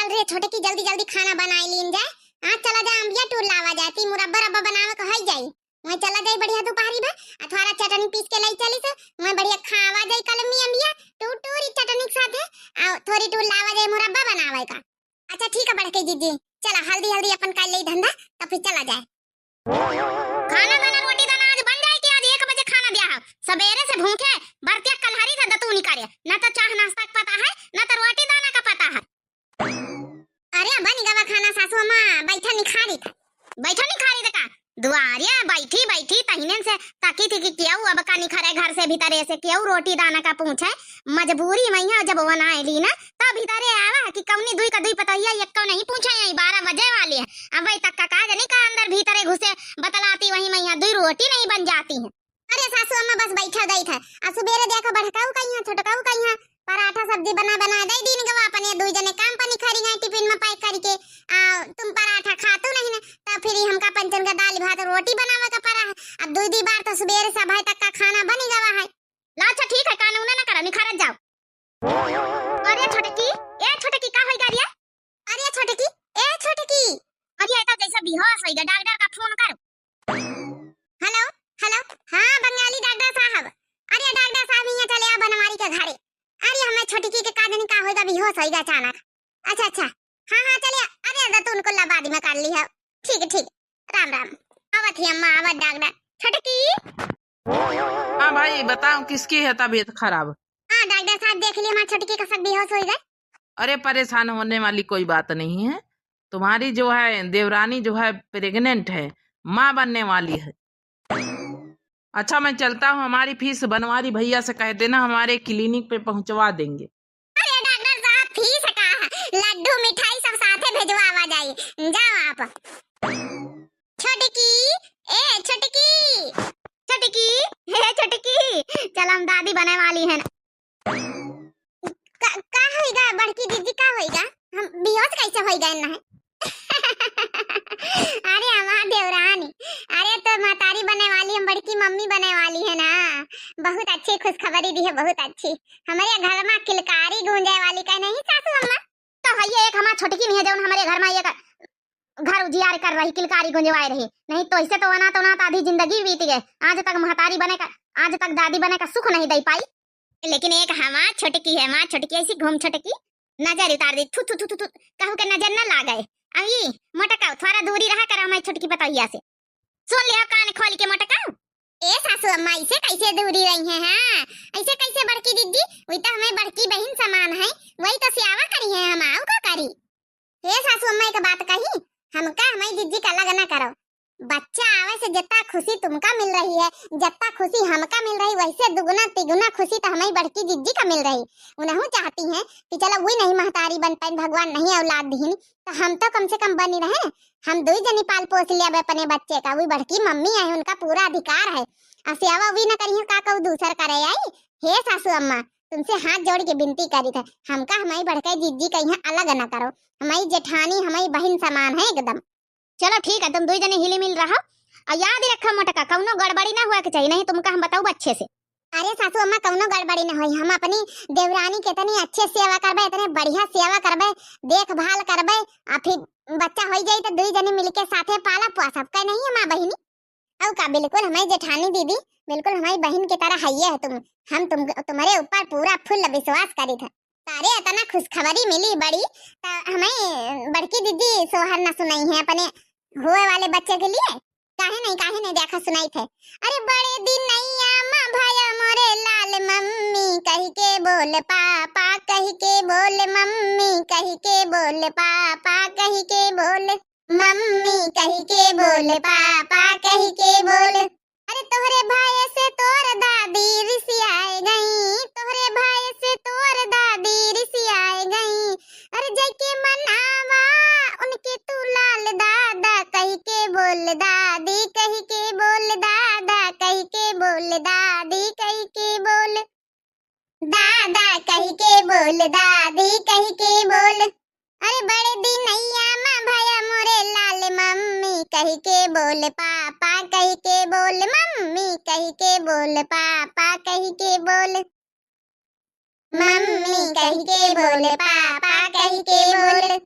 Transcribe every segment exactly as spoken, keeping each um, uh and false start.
रे छोटकी, जल्दी जल्दी खाना बनाए लीन जाए। हाँ, चला जाए, अम्बिया टूर लावा जाए, ती मुरब्बा रब्बा बनावे के होई जाई। वहीं चला जाए बढ़िया दुपहरी भा, आ थोड़ा चटनी पीस के लाई चली से, वहीं बढ़िया खावा जाए कलमी अम्बिया, टूर टूर ई चटनी के साथे, आ थोड़ी टूर लावा जाए मुरब्बा बनावे का। अच्छा ठीक है बड़की जिज्जी, चला हल्दी हल्दी अपन कर ले धंधा, तब फिर चला जाए। खाना दाना रोटी दाना आज बन जाए कि आज एक बजे खाना दिया है। सबेरे से भूखे बरतिया कलहरी था दतूनी करे, न तो चाह नाश्ता का पता है, न तो रोटी दाना का पता है। अरे बनी गवा खाना सासू अम्मा, बैठा निखारी था। बैठा निखारी था का? दुआरिया बैठी बैठी तहिने से ताकी थी कि केहू अब का निखरे घर से भीतरे से, केहू रोटी दाना का पूछे। मजबूरी में यहाँ जब बनाए ली ना, तब भीतरे आवा कि कौनी दुई का दुई पतोहिया, एक को नहीं पूछे, यही बारह बजे वाली है। अब वही तक का, का जनी का अंदर भीतरे घुसे बतलाती, वही में यहाँ दुई रोटी नहीं बन जाती है। अरे सासू अम्मा बस बैठा गई था, आ सुबेरे देखो बड़काऊ कहीं है, छोटकाऊ कहीं है, पराठा सब्जी बना बना दे दीन गवा, अपने दुई जने काम पर निखरी गए टिफिन में पैक करके। आ तुम पराठा खातू नहीं ना, तो फिर हमका पंचन का दाल भात रोटी बनावे का पड़ा है। अब दुई दी बार तो सुबेरे से भाई तक का खाना बनी गवा है। ला अच्छा ठीक है, कानून ना करो, निखारत जाओ। अरे छोटकी, ए छोटकी, का होई गा रे? अरे छोटकी, ए छोटकी। अरे ये तो जैसे बेहोश होई गा, डॉक्टर का फोन करो। हेलो, हेलो, हाँ बंगाली डॉक्टर साहब। अरे डॉक्टर साहब यहाँ चले आ बनवारी के घरे। अरे हमें छोटकी के का जनी का होई गा, बेहोश होई गा अचानक। अच्छा अच्छा, हाँ हाँ चले आ। अरे अदा तू उनको लबादी में कर ली है। ठीक ठीक, राम राम। आवत ही अम्मा, आवत डॉक्टर। छोटकी। हाँ भाई बताओ, किसकी है तबीयत खराब? हाँ डॉक्टर साहब, देख लिए हमारी छोटकी का सब बेहोश हो गए। अरे परेशान होने वाली कोई बात नहीं है, तुम्हारी जो है देवरानी जो है प्रेग्नेंट है, माँ बनने वाली है। अच्छा मैं चलता हूँ, हमारी फीस बनवारी भैया से कह देना हमारे क्लिनिक पे पहुँचवा देंगे। अरे डॉक्टर साहब, फीस का है? लड्डू मिठाई सब साथे भेजवावा जाई, जाओ आप। छोटकी, ए छोटकी, छोटकी, ए छोटकी, चल हम दादी बने वाली है ना। का, का होइगा बड़की दीदी, का होइगा? हम बेहोश कैसे होइगा ना है? अरे हमार देवरानी, अरे तो महतारी बने वाली, हम बड़की मम्मी बने वाली है ना। बहुत अच्छी खुशखबरी दी है, बहुत अच्छी। हमारे घर में किलकारी गूंजे वाली का नहीं सासू अम्मा? तो है ये एक हमार छोटकी नहीं है जौन हमारे घर में एक घर उजियार कर रही, किलकारी गुंजवाए रही। नहीं तो ऐसे तो अनाथ अनाथ आधी जिंदगी बीत गए। आज तक महतारी बने का, आज तक दादी बने का सुख नहीं दे पाई। लेकिन एक हमार छोटकी है, हमार छोटकी ऐसी घूम छोटकी, नजर उतार दी, थू थू थू थू थू, कहू के नजर न लागे। अब ई मोटका थोड़ा दूरी रहा करो हमारी छोटकी पतोहिया से। सुन लिया कान खोल के मोटका। ए सासू अम्मा, ऐसे कैसे दूरी रही हैं? हाँ, ऐसे कैसे बड़की दीदी? वही तो हमें बड़की बहन समान है, वही तो सेवा करी है, हम आऊ का करी? हे सासू अम्मा, एक बात कही, हमका हमारी दीदी का अलग ना करो। बच्चा आवे से जितना खुशी तुमका मिल रही है, जितना खुशी हमका मिल रही, वैसे दुगुना तिगुना खुशी तो हमारी बड़की दीदी का मिल रही। उनहू चाहती हैं कि चलो वही नहीं महतारी बन पाइन, भगवान नहीं औलाद दीन, तो हम तो कम से कम बनी रहे, हम दुई जनी पाल पोस लेबे अपने बच्चे का, वही बड़की मम्मी है, उनका पूरा अधिकार है। आ सेवा वही न करिहैं का कहू दूसर करे आई? हे सासू अम्मा, तुमसे हाथ जोड़ के विनती करी थे, हमका हमारी बड़के जिज्जी कहीं अलग न करो, हमारी जेठानी हमारी बहन समान है एकदम। चलो ठीक है, तुम दुई जने हिली मिल रहो, और याद रखो मोटका, कौनो गड़बड़ी ना हुआ के चाहिए, नहीं तुमका हम बताऊ अच्छे से। अरे सासू अम्मा, कौनो गड़बड़ी ना होई। हम अपनी देवरानी के इतनी अच्छे सेवा करबे, इतने बढ़िया सेवा करबे, देखभाल करबे, आ फिर बच्चा होई जाई तो दुई जने मिलके साथे पाला पोसब, कहे नहीं हमार बहिनी? अउ का, बिल्कुल हमारी जेठानी दीदी, बिल्कुल हमारी बहन की तरह हइये है तुम। हम तुम, तुम्हारे ऊपर पूरा full विश्वास करी थे। तारे इतना खुशखबरी मिली बड़ी, त हमें बड़की दीदी सोहर ना सुनाई है अपने हुए वाले बच्चे के लिए? काहे नहीं, काहे नहीं, देखा सुनाई थे। अरे बड़े दिनैया मा भया मोरे लाल, मम्मी कहि के बोल, पापा कहि के बोल, मम्मी कहि के बोल, पापा कहि के बोल, मम्मी कहि के बोल, पापा कहि के बोल। अरे तोहरे भाई से तोर दादी रिसियाए गई, तोहरे भाई से तोर दादी रिसियाए गई। अरे जइके मनावा उनके तू लाल, दादा कहि के बोल, दादी कहि के बोल, दादा कहि के बोल, दादी कहि के बोल, दादा कहि के बोल, दादी कहि के बोल। अरे बड़े दिनैया मा भया मोरे लाल, मम्मी कहि के बोल, पापा कहि के बोल, मम्मी कहि के बोल, पापा कहि के बोल, मम्मी कहि के बोल, पापा कहि के बोल।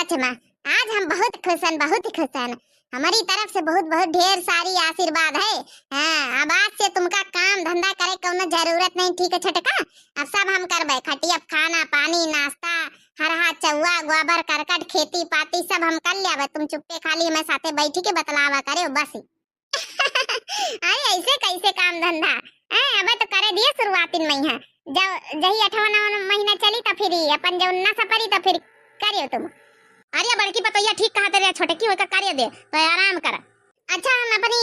सच में, आज हम बहुत खुश हन, बहुत खुश हन। हमारी तरफ से बहुत, बहुत ढेर सारी आशीर्वाद है। हाँ, अब आज से तुमका काम धंधा करे कौनो जरूरत नहीं, ठीक है छोटका? अब सब हम करबे, खटिया, खाना, पानी, नाश्ता, हरहा, चौवा, गोबर, करकट, खेती, पाती सब हम कर लेबे। तुम चुप्पे खाली हमारे साथे बैठी के बतलावा करे बस। अरे, ऐसे कैसे काम धंधा? हैं, अबे तो करे दिए शुरुआतिन में है। जब जही अठवा नवा महीना चली तो फिर ही अपन जब नस परी तो फिर करियो तुम। अरे बड़की पतोहिया ठीक कहत रहे, छोटकी होकर करियो दे तो आराम कर। अच्छा, हम अपनी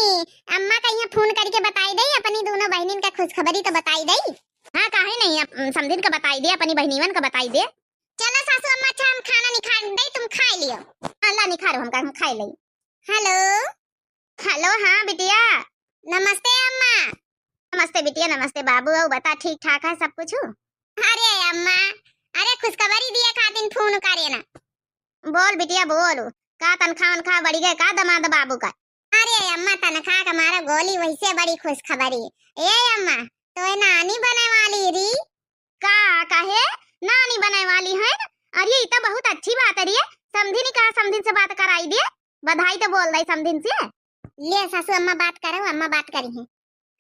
अम्मा का यहाँ फोन करके बताई दई, अपनी दोनों बहनिन का खुशखबरी तो बताई दई। हाँ, काहे नहीं, अप-, समधिन का बताई दे, अपनी बहनिवन का बताई दे। चलो सासू अम्मा, अच्छा हम खाना निखार दई, तुम खाई लियो। हाँ, ला निखारो, हम का, हम खाई लई। हेलो। हेलो, हाँ बिटिया। नमस्ते अम्मा। नमस्ते बिटिया, नमस्ते बाबू। अउ बता, ठीक ठाक है सब कुछ? अरे अम्मा, अरे खुशखबरी दिए खातिर फोन करे ना। बोल बिटिया बोल, का तनखा वनखा बढ़ी गए का दमाद बाबू का? अरे अम्मा, तनखा का मारा गोली, वैसे बड़ी खुशखबरी। ए अम्मा, तो नानी बने वाली री। का कहे? नानी बने वाली है? अरे, ई तो बहुत अच्छी बात है रे। समधिन कहा, समधिन से बात कराई दे, बधाई तो बोल दे समधिन से। ले सासू अम्मा बात करो, अम्मा बात करी हैं।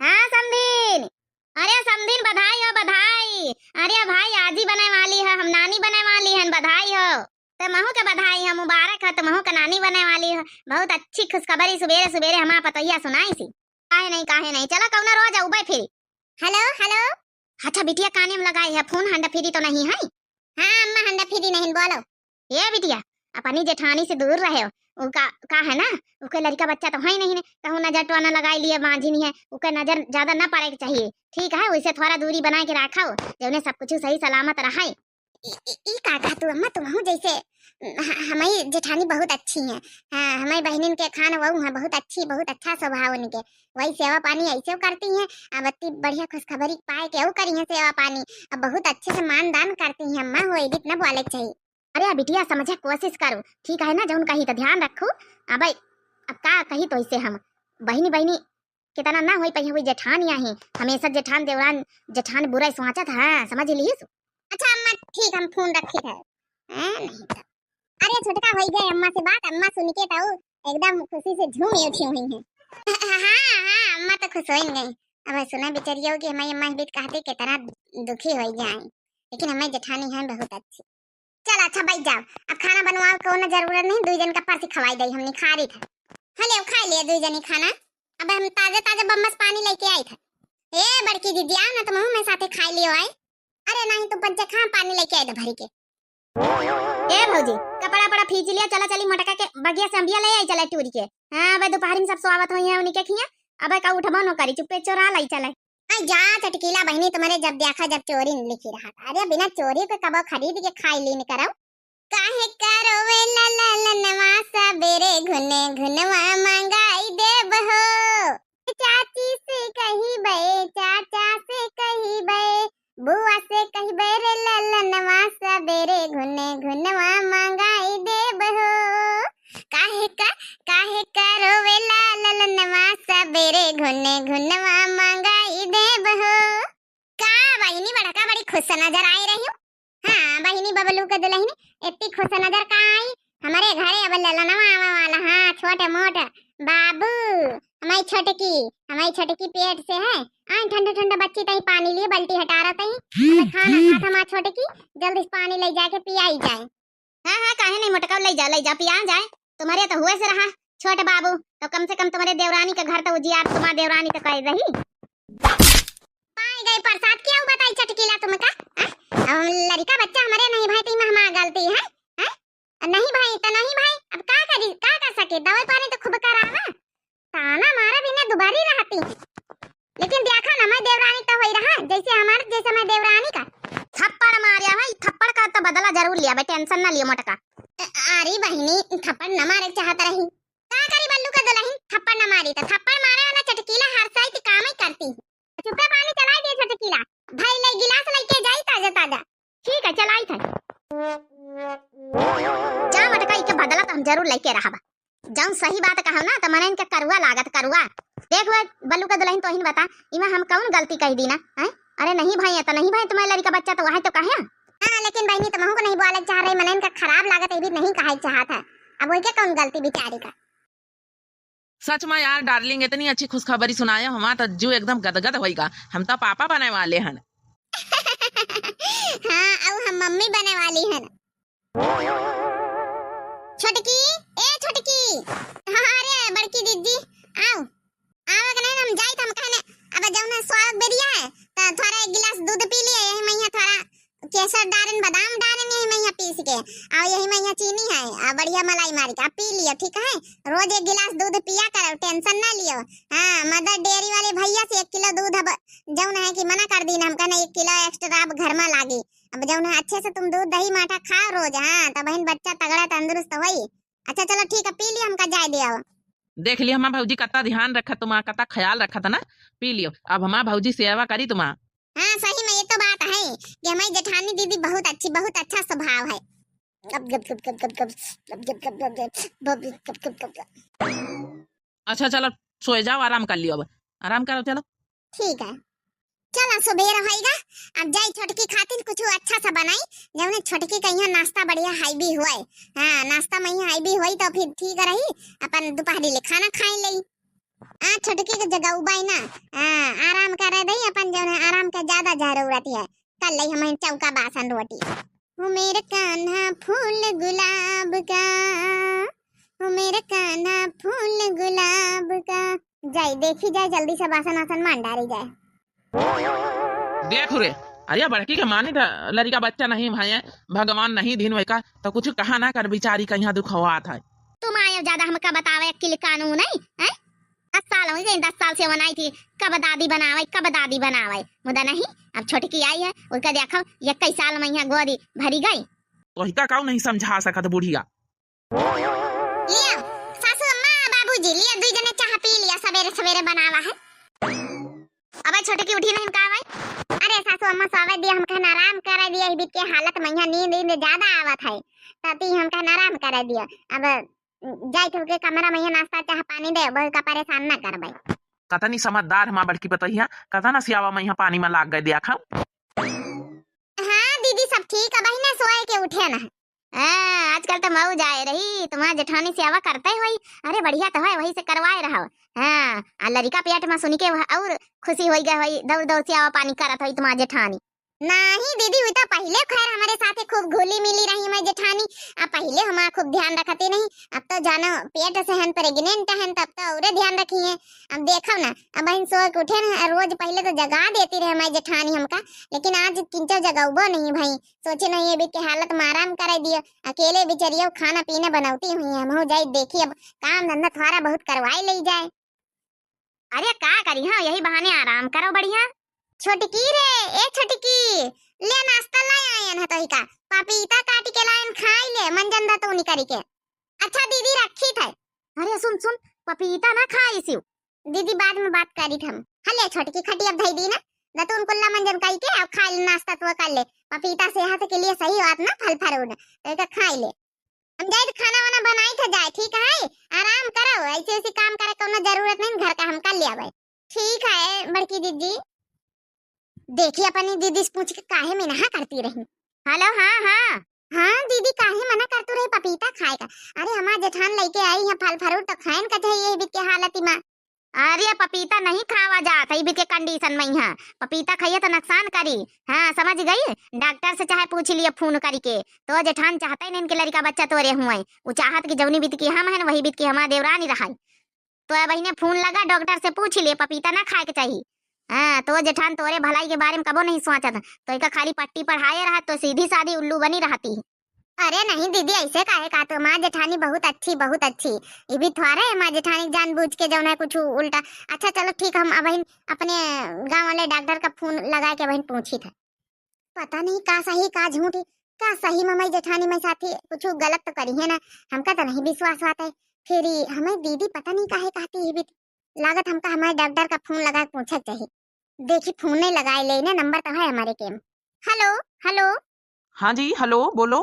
हाँ समधिन, अरे समधिन बधाई हो बधाई। अरे भाई, आजी बने वाली है, हम नानी बने वाली हैं, बधाई हो। तो महू के बधाई है, मुबारक है, तो महू के नानी बने वाली है। बहुत अच्छी खुशखबरी सुबेरे सुबेरे हमार पतोहिया सुनाई सी। काहे नहीं, काहे नहीं, चलो कौनो रोज अउबे फिर। हेलो, हेलो। अच्छा बिटिया, काने में लगाई है फोन, हंडा फिरी तो नहीं है? हाँ अम्मा, हंडा फिरी नहीं, बोलो। ए बिटिया, अपनी जेठानी से दूर रहे हो। उ का, का है ना, उके लड़का बच्चा तो है नहीं ने, कहूँ नजर टोना लगाई लिए, बांझिन है, उके नजर ज्यादा ना पड़े के चाहिए, ठीक है? वैसे थोड़ा दूरी बना के रखो, जौने सब कुछ सही सलामत रहे। ई, ई, ई का कहा तू अम्मा, तुमहू जैसे, ह-, हमारी जेठानी बहुत अच्छी हैं। हाँ, हमारी बहनिन के खान वहू हैं, बहुत अच्छी, बहुत अच्छा स्वभाव उनके। वही सेवा पानी ऐसे करती हैं, अब इतनी बढ़िया खुशखबरी पाए के वो करी हैं सेवा पानी, अब बहुत अच्छे से मान दान करती हैं अम्मा, हो ये भी इतना बोले के चाहिए। अरे बिटिया, समझे कोशिश करो, ठीक है ना, जौन कही तो ध्यान रखो। अब, अब का कही तो इसे हम, बहनी बहनी कितना ना होई पही हुई जेठान या ही, हमेशा जेठान देवरान, जेठान बुरा सोचत है, समझ लीस। अच्छा अम्मा, ठीक, हम फोन रखी है। हैं, नहीं तो। अरे छोटका, होई गए अम्मा से बात, अम्मा सुन के तो एकदम खुशी से झूम उठी हुई हैं। हाँ, हाँ, अम्मा तो खुश हो गई। अब सुना बिचरियो कि हमारी अम्मा भी कहते कितना दुखी हो जाए, लेकिन हमारी जेठानी है बहुत अच्छी। चल अच्छा, बैठ जाओ, अब खाना बनवाओ, कोनो जरूरत नहीं, दुई जन का परसी खवाई दई, हमनी खारी था। हाँ, ले, खाई लिए दुई जनी खाना। अब हम ताजा ताजा बम्मस पानी लेके आई था। ए बड़की दीदी, आओ ना, तुम हमें साथे खाई लियो आई। अरे नहीं, तुम पंचे खा पानी लेके आई था भरी के। ए भौजी, कपड़ा पड़ा फींच लिया, चला चली मोटका के बगिया से अम्बिया ले आई, चला टूरी के। हाँ, अब दोपहर में सब स्वागत हुई है उन्हीं के खिया, अब का उठबो न करी, चुप्पे चोरा लाई चला। आई जा चटकीला बहिनी, तुम्हरे जब देखा जब चोरी न लिखी रहा। अरे बिना चोरी के कबो खरीद के खाई लीन करो। काहे करोवे ला ललनवा सबेरे घुने घुनवा मंगाई देब हो। चाची से कही बे, चाचा से कही बे, बुआ से कही बे रे ललनवा सबेरे घुने घुनवा मंगाई देब हो। काहे का, काहे करोवे ला ललनवा सबेरे घुने घुनवा मंगाई देब हो। का बहिनी बड़का बड़ी खुश नजर आई रही हो? हाँ बहिनी, बबलू के दुलहिन इतनी खुश नजर का आई? हमारे घरे अब ललनवा आवे वाला, हाँ, छोटे मोट बाबू, हमारी छोटकी, हमारी छोटकी पेट से है, आई ठंडा ठंडा बच्ची तई पानी लिए बल्टी हटा रहा तई, अब खाना खात हमारी छोटकी, जल्दी से पानी ले जाके पियाई जाए। हाँ, हाँ, काहे नहीं मोटका, ले जा, ले जा, पिया जाए। तुम्हारे तो हुए से रहा, छोटे बाबू, तो कम से कम तुम्हारे देवरानी के घर तो उजियार, तुम्हारे देवरानी तो कह रही। पाए गए प्रसाद क्या बताई चटकीला तुमका? हाँ? अब लड़का बच्चा हमारे नहीं भाई, तो इमा हमार गलती है? हाँ? नहीं भाई, तो नहीं भाई, अब का करी, का कर सके, दवाई पानी तो खूब करावा। ताना मारे बिना दुबारी रहती। लेकिन देखा ना, मैं देवरानी तो होई रहा, जैसे हमारे, जैसे मैं देवरानी का। थप्पड़ मारिया है, थप्पड़ का तो बदला जरूर लिया बे, tension ना लियो मोटका। अ-, अरे बहिनी, थप्पड़ न मारे चाहत रही। का करी बल्लू का दुलहिन, थप्पड़ न मारी तो थप्पड़ मारे वाला चटकीला हर साइड काम ही करती है। चुप्पे पानी चलाई दे चटकीला, भाई ले गिलास लेके जाई ताजा ताजा। ठीक है, चलाई थे। जा मटका, इके बदला तो हम जरूर लेके रहबा। जौन सही बात कहब ना, तो मनइन के करुआ लागत, करुआ। देख वो बल्लू का दुलहिन, तोहिन बता, इमा हम कौन गलती कह दी ना, हैं? अरे नहीं भाई, ये तो नहीं भाई, तुम्हारे लड़का बच्चा तो वह तो कहे। हाँ, लेकिन बहिनी, तुमहू को नहीं बोले चाह रही, मनइन का खराब लागत, ये भी नहीं कहे चाहत है। अब वही के कौन गलती बिचारी का? सच में यार डार्लिंग, इतनी अच्छी खुशखबरी सुनायो, हमार तो जू एकदम गदगद होइगा। हम तो पापा बने वाले हन। हाँ, अब हम मम्मी बने वाली हन। छोटकी, ए छोटकी। हाँ, अरे बड़की दीदी, आओ। आवे के नहीं, हम जाइत, हम कहने, अब जौन है सुहाग बेरिया है, त थोड़ा एक गिलास दूध पी लिए, यही मइहाँ थोड़ा केसर डारेन, बादाम डारेन, यही मइहाँ पीस के, और यही मइहाँ चीनी है, और बढ़िया मलाई मार के, आप पी लियो, ठीक है? रोज एक गिलास दूध पिया करो, tension ना लियो। हाँ, मदर डेयरी वाले भैया से एक किलो दूध अब जौन है कि मना कर दीन, हम कहने एक किलो extra अब घर में लागी। अब जौन है अच्छे से तुम दूध दही माठा खाओ रोज, हाँ, तब बहिन बच्चा तगड़ा तंदुरुस्त होई। अच्छा चलो ठीक है, पी लियो, हमका जाए दियो। देख लियो हमार भौजी कत्ता ध्यान रखत तुम्हार, कत्ता ख्याल रखत ना, पी लियो। अब हमार भौजी सेवा करी तुम्हार। हाँ, सही में ये तो बात है कि हमारी जेठानी दीदी बहुत अच्छी, बहुत अच्छा स्वभाव है। गप, गप, गप। अच्छा चलो, सोए जाओ, आराम कर लियो, अब आराम करो, चलो। ठीक है, चला सुबेर होइगा, अब जाई छोटकी खातिर कुछ अच्छा सा बनाई, जौने छोटकी का यहाँ नाश्ता बढ़िया heavy होए। हाँ, नाश्ता में यहाँ heavy होई तो फिर ठीक रही, अपन दोपहरी ले खाना खाए लई। आ छोटकी के जगह उबाई ना, हाँ, आराम करे दई, अपन जौने आराम के ज्यादा जरूरत है, कर लई हम चौका बासन रोटी। ओ मेरे कान्हा फूल गुलाब का, ओ मेरे कान्हा फूल गुलाब का। जाई, देखी जाए, जल्दी से बासन वासन मान डारी जाए। देख रे, अरे बड़की के मानी त लड़िका बच्चा नहीं भए, भगवान नहीं दिन वैका, तो कुछ कहा ना कर, बिचारी का यहाँ दुख होत है। तुम आयो ज्यादा हमका बतावे अक्किल कानून है, हैं? दस साल हो गए, दस साल से बनाई थी, कब दादी बनावे, कब दादी बनावे, मुदा नहीं, अब छोटकी आई है, उसका देखो, इक्कीस साल में यहाँ गोदी भरी गई। तो हिका काऊ नहीं समझा सकत बुढ़िया? लिया, सासू अम्मा, बाबूजी, लिया, दुई जने चाह पी लिया, सवेरे सवेरे बनावा है। अबे छोटकी उठी नहीं का भाई? अरे सासू अम्मा सोवे दिया, हम कहन आराम करे दिया, इबित के हालत में यहाँ नींद ईंद ज्यादा आवत है, तती हम कहन आराम करे दिया। अब जाई थे के कमरा में यहाँ नाश्ता चाह पानी दे, वही का परेशान ना करबे। कतनी समझदार हमार बड़की पतोहिया, कतना सियावा में यहाँ पानी में लाग गए दिया खाऊ। हाँ दीदी, सब ठीक है, बहिना सोए के उठे ना। हाँ, आजकल तो मऊ जाए रही, तुम्हार जेठानी सेवा करते होई। अरे बढ़िया तो है, वही से करवाए रहो। हाँ, आ लड़िका पेट में सुनी के वह और खुशी होई गए होई, दौड़ दौड़ सेवा पानी करत होई तुम्हार जेठानी। नहीं दीदी, वो तो पहिले खैर हमारे साथे खूब घुली मिली रही हमारी जेठानी। अब पहिले हमारा खूब ध्यान रखती नहीं, अब तो जानो पेट से हन, pregnant हन, तब तो औरे ध्यान रखी है। अब देखो ना, अब बहन सो के उठे ना, रोज पहिले तो जगा देती रहे हमारी जेठानी हमका, लेकिन आज किंचो जगउबो नहीं भाई। सोचे नहीं, अभी के हालत में आराम करे दियो, अकेले बिचरियो खाना पीना बनौती हुई है, हमहू जाई देखी, अब काम धंधा थोड़ा बहुत करवाई ले जाए। अरे का करी, हाँ, यही बहाने आराम करो बढ़िया। छोटकी रे, ए छोटकी, ले नाश्ता लाई आयन है तोही का, पपीता काट के लायन, खाई ले, मंजन दतौनी करी के। अच्छा दीदी, रखी थे। अरे सुन सुन, पपीता ना खाई सिउ। दीदी बाद में बात करी थे हम। हले छोटकी, खटिया धई दी ना, दतून कुल्ला मंजन कई के अब खाई ले, नाश्ता तो कर ले, पपीता सेहत के लिए सही बात ना, फल फ्रूट, तो एक खाई ले। हम जाइत खाना वाना बनाई थे जाए, ठीक है? आराम करो, ऐसे ऐसे काम करे कौनो जरूरत नहीं, घर का हम कर लिया भाई। ठीक है बड़की दीदी। देखी अपनी दीदी से पूछ के काहे मना करती रही। हेलो, हाँ, हाँ। हाँ दीदी, काहे मना करतू रही पपीता खाए का? अरे हमार जेठान लेके आई है फल फ्रूट तो खाएन का चाहिए, इबित के हालत में। अरे पपीता नहीं खावा जात है, इबित के condition में यहाँ पपीता खाइए तो नुकसान करी। हाँ समझ गई, डॉक्टर से चाहे पूछ लिए फोन करके। तो जेठान चाहते नहीं इनके लड़का बच्चा तोरे हुए, वो चाहत कि जौनी बीत की हम हैं वही बीत की हमार देवरानी रहाई। तो अब इन्हें फोन लगा, डॉक्टर से पूछ लिए, पपीता ना खाए के चाहिए। हाँ, तो जेठान तोरे भलाई के बारे में कबो नहीं सोचत, तो इका खाली पट्टी पढ़ाए रहा तो सीधी सादी उल्लू बनी रहती। अरे नहीं दीदी, ऐसे काहे का, तुम्हार जेठानी बहुत अच्छी, बहुत अच्छी। ये भी थोड़े हमार जेठानी जानबूझ के जौन है कुछ उल्टा। अच्छा चलो ठीक, हम अब अपने गाँव वाले डॉक्टर का फोन लगा के अब पूछी था। पता नहीं का सही का झूठी, का सही में हमारी जेठानी में साथी कुछ गलत तो करी है ना, हमका तो नहीं विश्वास होत है। फिर ई हमारी दीदी पता नहीं काहे कहती है भी, लागत हमका हमारे डॉक्टर का फोन लगा के पूछे के चाहिए। देखी फोन नहीं लगाए ले ना, नंबर तो है हमारे केम। हेलो, हेलो। हाँ जी, हेलो, बोलो।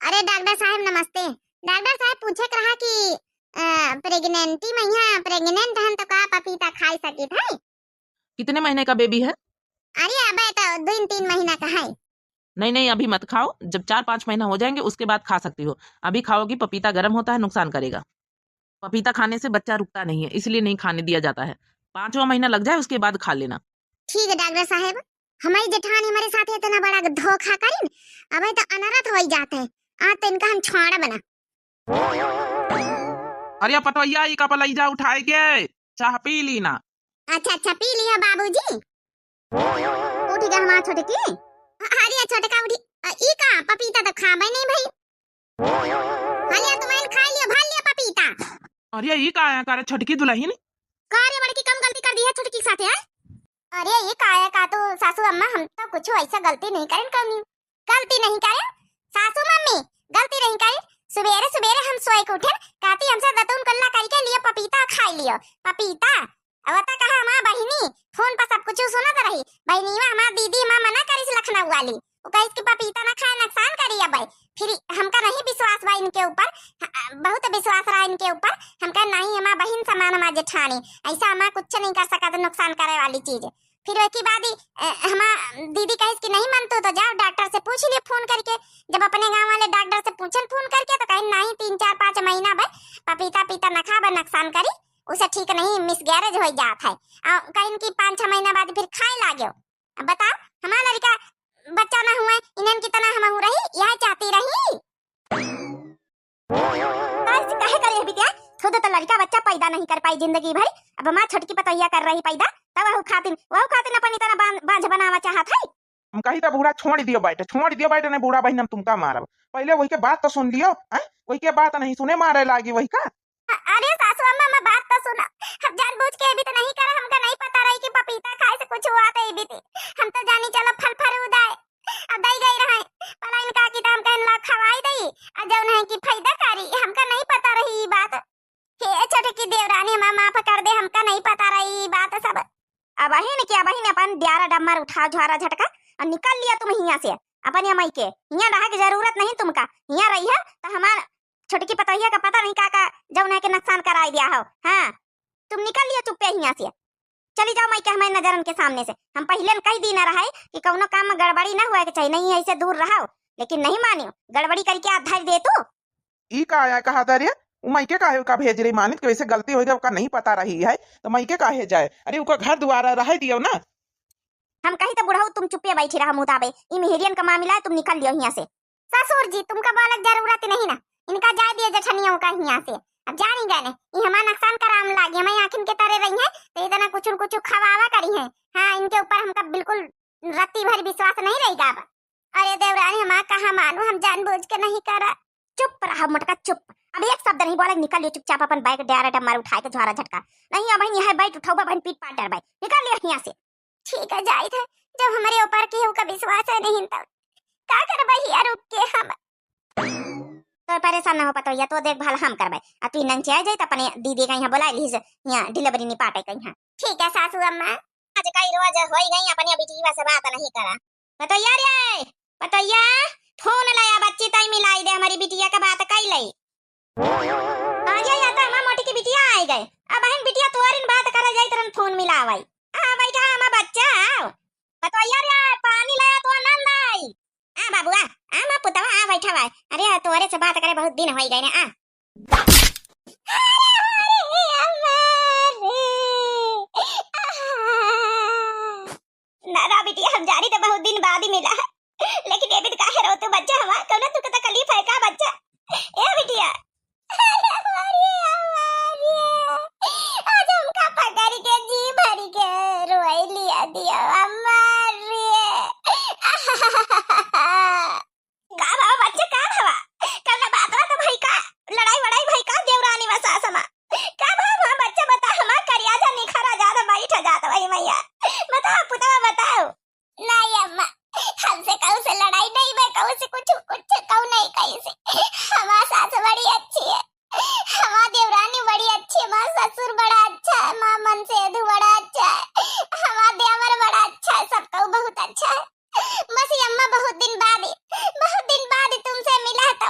अरे डॉक्टर साहब नमस्ते। डॉक्टर साहब पूछे के रहा कि, अ, प्रेगनेंटी में यहाँ प्रेग्नेंट हन तो का पपीता खाई सकित है? कितने महीने का बेबी है? अरे अबे तो दो तीन महीना का है। नहीं, नहीं, अभी मत खाओ, जब चार पाँच महीना हो जाएंगे उसके बाद खा सकती हो। अभी खाओगी, पपीता गर्म होता है, नुकसान करेगा। पपीता खाने से बच्चा रुकता नहीं है, इसलिए नहीं खाने दिया जाता है। पाँचवा महीना लग जाए, उसके बाद खा लेना। ठीक है डॉक्टर साहेब, हमारी जेठानी हमारे साथ इतना बड़ा धोखा करिन, अब तो अनरथ हो ही जाते हैं। आज तो इनका हम छोड़ा बना। अरे पतोहिया, ई कप लई जा उठाए के, चाह पी ली ना। अच्छा, अच्छा, पी लिया बाबूजी। उठ गया हमारा छोटकी। अरे छोटका उठी, अ, ई का पपीता तो खाबे नहीं भाई। हाँ लिया, तुमने खा लिया, भर लिया पपीता। अरे ई का आया करे छोटकी दुल्हन? का रे बड़की, कम गलती कर दी है छोटकी के साथ है? अरे ई का आया का तू सासू अम्मा, हम तो कुछ ऐसा गलती नहीं करें कौनी। गलती नहीं करे सासू मम्मी, गलती नहीं करे। सुबेरे सुबेरे हम सोए के उठे, कहती हमसे दतुन कुल्ला करके लियो पपीता खाई लियो। पपीता? अब तो कहा हमार बहिनी फोन पर सब कुछ सुनत रही। बहिनीवा हमार दीदी हमार मना करिस लखनऊ वाली। वो कहिस कि पपीता ना खाए, नुकसान करी अब। फिर हमका नहीं विश्वास बा इनके ऊपर, ह-, बहुत विश्वास रहा इनके ऊपर। हमका नहीं, हमार बहिन समान हमार जेठानी, ऐसा हमार कुछ नहीं कर सकत नुकसान करे वाली चीज। फिर ओके बाद ही, अ, हमार दीदी कहिस कि नहीं मन तो, तो जाओ डॉक्टर से पूछ लियो फोन करके। जब अपने गाँव वाले डॉक्टर से पूछन फोन करके तो कहिन नहीं, तीन चार पाँच महीना बे पपीता पीता न खाबे, नुकसान करी, उसे ठीक नहीं, मिसगैरेज हो जात है। आ, कहिन कि पाँच छह महीना बाद फिर खाए लाग्यो। अब बताओ, हमार लड़का बच्चा ना हुए, इन्हन की तना हमहू रही, यह चाहती रही। तो ऐसे काहे करे बिटिया? खुद तो लड़का बच्चा पैदा नहीं कर पाई जिंदगी भर, अब हमार छोटकी पतोहिया कर रही पैदा, तब वहू खातिन, वहू खातिन अपन इतना बां-, बांझ बनावा चाहत है। हम कही तो बूढ़ा छोड़ दियो बैठे, छोड़ दियो बैठे, नहीं बूढ़ा बहिन हम तुमका मारब। पहले वही के बात तो सुन लियो, हैं? वही के बात नहीं सुने मारे लागी वही का। अ-, अरे सासू अम्मा, मैं बात तो सुना। हम जानबूझ के भी तो नहीं करा, हमका नहीं पता रही कि पपीता खाए से कुछ हुआ तो ये भी थी। हम तो जानी चलो फल फरूद आए, अब दई गई रहे। पलाइन काकी तो हमका इनला खवाई दई, आ जौन है कि फायदा करी, हमका नहीं पता रही ये बात। हे छोटकी देवरानी, हमार माफ कर दे, हमका नहीं पता रही ई बात सब। अबहिन के अबहिन अपन द्यारा डम्मर उठाओ, झोरा झटका, और निकल लिया तुम हियाँ से, अपने अमई के। हियाँ रहे के जरूरत नहीं तुमका। हियाँ रही है तो हमार छोटकी पतोहिया का पता नहीं का का जौन है के नुकसान कराई दिया हो। हाँ, तुम निकल लिया चुप्पे हियाँ से। चली जाओ मइके हमारे नजरन के सामने से। हम पहिले न कही दीना रहे कि कौनो काम में गड़बड़ी ना हुए के चाहिए, नहीं ऐसे दूर रहो, लेकिन नहीं मानियो, गड़बड़ी करके हाथ धर दे तू। ई का आया कहा दरिया? उ मइके काहे का भेज रही मानित के वैसे गलती हो गई, ओका नहीं पता रही है तो मइके काहे जाए? अरे ओका घर दुआरा रहे दियो ना। हम कही तो बुढ़ऊ तुम चुप्पे बैठी रहा मुताबे, ई मेहरियन का मामला है, तुम निकल लियो हियाँ से। ससुर जी, तुमका बोले के जरूरत नहीं ना, इनका जाए दिए जेठनियों का हियाँ से। अब जानी गए ने, ई हमार नुकसान कराम लागी, हमारी आँखिन के तरे रही है, तो इतना कुछ न कुछ खवावा करी है। हाँ, इनके ऊपर हमका बिल्कुल रत्ती भर विश्वास नहीं रहेगा अब। अरे देवरानी, हमार कहाँ मानू, हम जानबूझ के नहीं करा। चुप रहा मोटका, चुप। अब एक शब्द नहीं बोले, निकल लियो चुपचाप अपन बैग, द्यारा डम्मर उठाए के झोरा झटका। नहीं, अब यह बैठ उठाओ, बहन पीट पाट डर भाई, निकल लियो हियाँ से। ठीक है, जाइत है, जब हमरे ऊपर केहू का विश्वास है नहीं तब का करबे हिया रुक के हम। तो परेशान ना हो पतोहिया, तो देखभाल हम करबे। आ तू नंचे आ जाई त अपने दीदी का यहाँ बुला लीस, यहाँ डिलीवरी निपाटे का यहाँ। ठीक है सासू अम्मा। आज कई रोज होई गई अपने बिटिया से बात नहीं करा। पतोहिया रे, पतोहिया, फोन लाया बच्ची ताई मिलाई दे, हमारी बिटिया का बात कई लई। आ जा, या तो हमार मोटी की बिटिया आई गए। अब बहन बिटिया तोरिन बात करे जाई तरन फोन मिलावाई। आ बैठा हमार बच्चा, आओ। पतोहिया रे, पानी लाया तो नंद आई। आ बाबू आ, आ माँ पुतवा आ बैठा हुआ है। अरे तोरे से बात करे बहुत दिन होई गए ने, आ। अरे अम्मा रे, आहा। ना, ना बिटिया, हम जानी तो बहुत दिन बाद ही मिला है, लेकिन ये भी काहे रो तू बच्चा हमार, कौनो तुका तकलीफ है का बच्चा? ए बिटिया। अरे हमारी, हमारी, आज हमका पकड़ के जी भर के रोई लिया दिया हमारी। का बाबा बच्चा, का बाबा? कौनो बात बा तो भाई का? लड़ाई वड़ाई भाई का देवरानी व सास मा? का बाबा बच्चा बता, हमार करिया जा निखरा जात, बैठ जात भाई मैया। बताओ पुतवा बताओ। नहीं अम्मा, हमसे कहू से लड़ाई नहीं बे, कहू से कुछ, कुछ कहू नहीं कही से। हमार सास बड़ी अच्छी है, हमार देवरानी बड़ी अच्छी है, हमार ससुर बड़ा अच्छा है, हमार मनसेधु बड़ा अच्छा है, हमार देवर बड़ा अच्छा है, सब कहू बहुत अच्छा है। बस ये अम्मा बहुत दिन बाद, बहुत दिन बाद तुमसे मिला तो,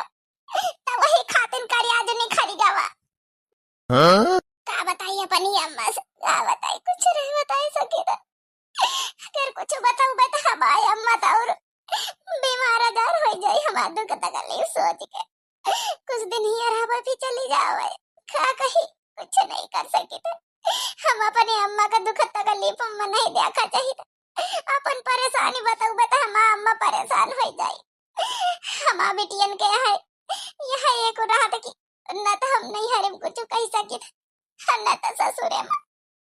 तो वही खातिन करिया जो निखरी गवा। हाँ? का बताई अपनी अम्मा से, का बताई, कुछ नहीं बताई सकी तो। अगर कुछ बताऊ बता हमारी अम्मा तो और बीमार नहीं रहबे भी चली जावे, का कही, कुछ नहीं कर सकी थे। हम अपने अम्मा का दुख तकलीफ में नहीं देखा चाहिए। अपन परेशानी बताऊ बता, हमार अम्मा परेशान हो जाई। हमार बिटियन के है, यह एक राहत की, न तो हम नहीं हरे कुछ कह सकी थे, न तो ससुरे में।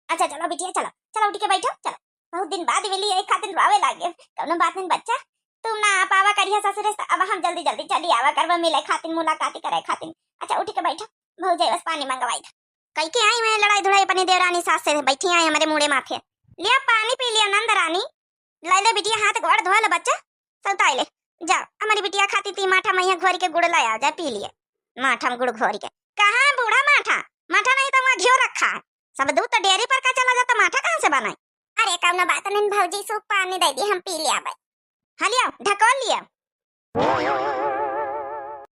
अच्छा चलो बिटिया, चलो चलो, उठ के बैठो, चलो। बहुत दिन बाद मिली, एक खातिर रोवे लागे। कौनो बात नहीं बच्चा, तुम ना आ पावा करिया ससुरे से, अब हम जल्दी जल्दी चली आवा करबा मिले खातिर, मुलाकात करे खातिर। अच्छा उठ के बैठो, भौजाई बस पानी मंगवाई था। कई के आई मैं लड़ाई धुड़ाई अपनी देवरानी सास से, बैठी आई हमारे मुड़े माथे। लिया पानी पी लिया नंद रानी, लाई ले बिटिया हाथ गोड़ धो ले बच्चा, सौताई ले। जाओ हमारी बिटिया खाती ती माठा मैया घोरी के गुड़ लाया जाए, पी लिए। माठा में गुड़ घोरी के, कहाँ है बूढ़ा माठा? माठा नहीं तो वहाँ घियो रखा है, सब दूध तो डेयरी पर का चला जाता, माठा कहाँ से बनाई? अरे कौनो बात नहीं भौजी, सूख पानी दे दी, हम पी लिया भाई। हाँ लिया, ढकोल लिया।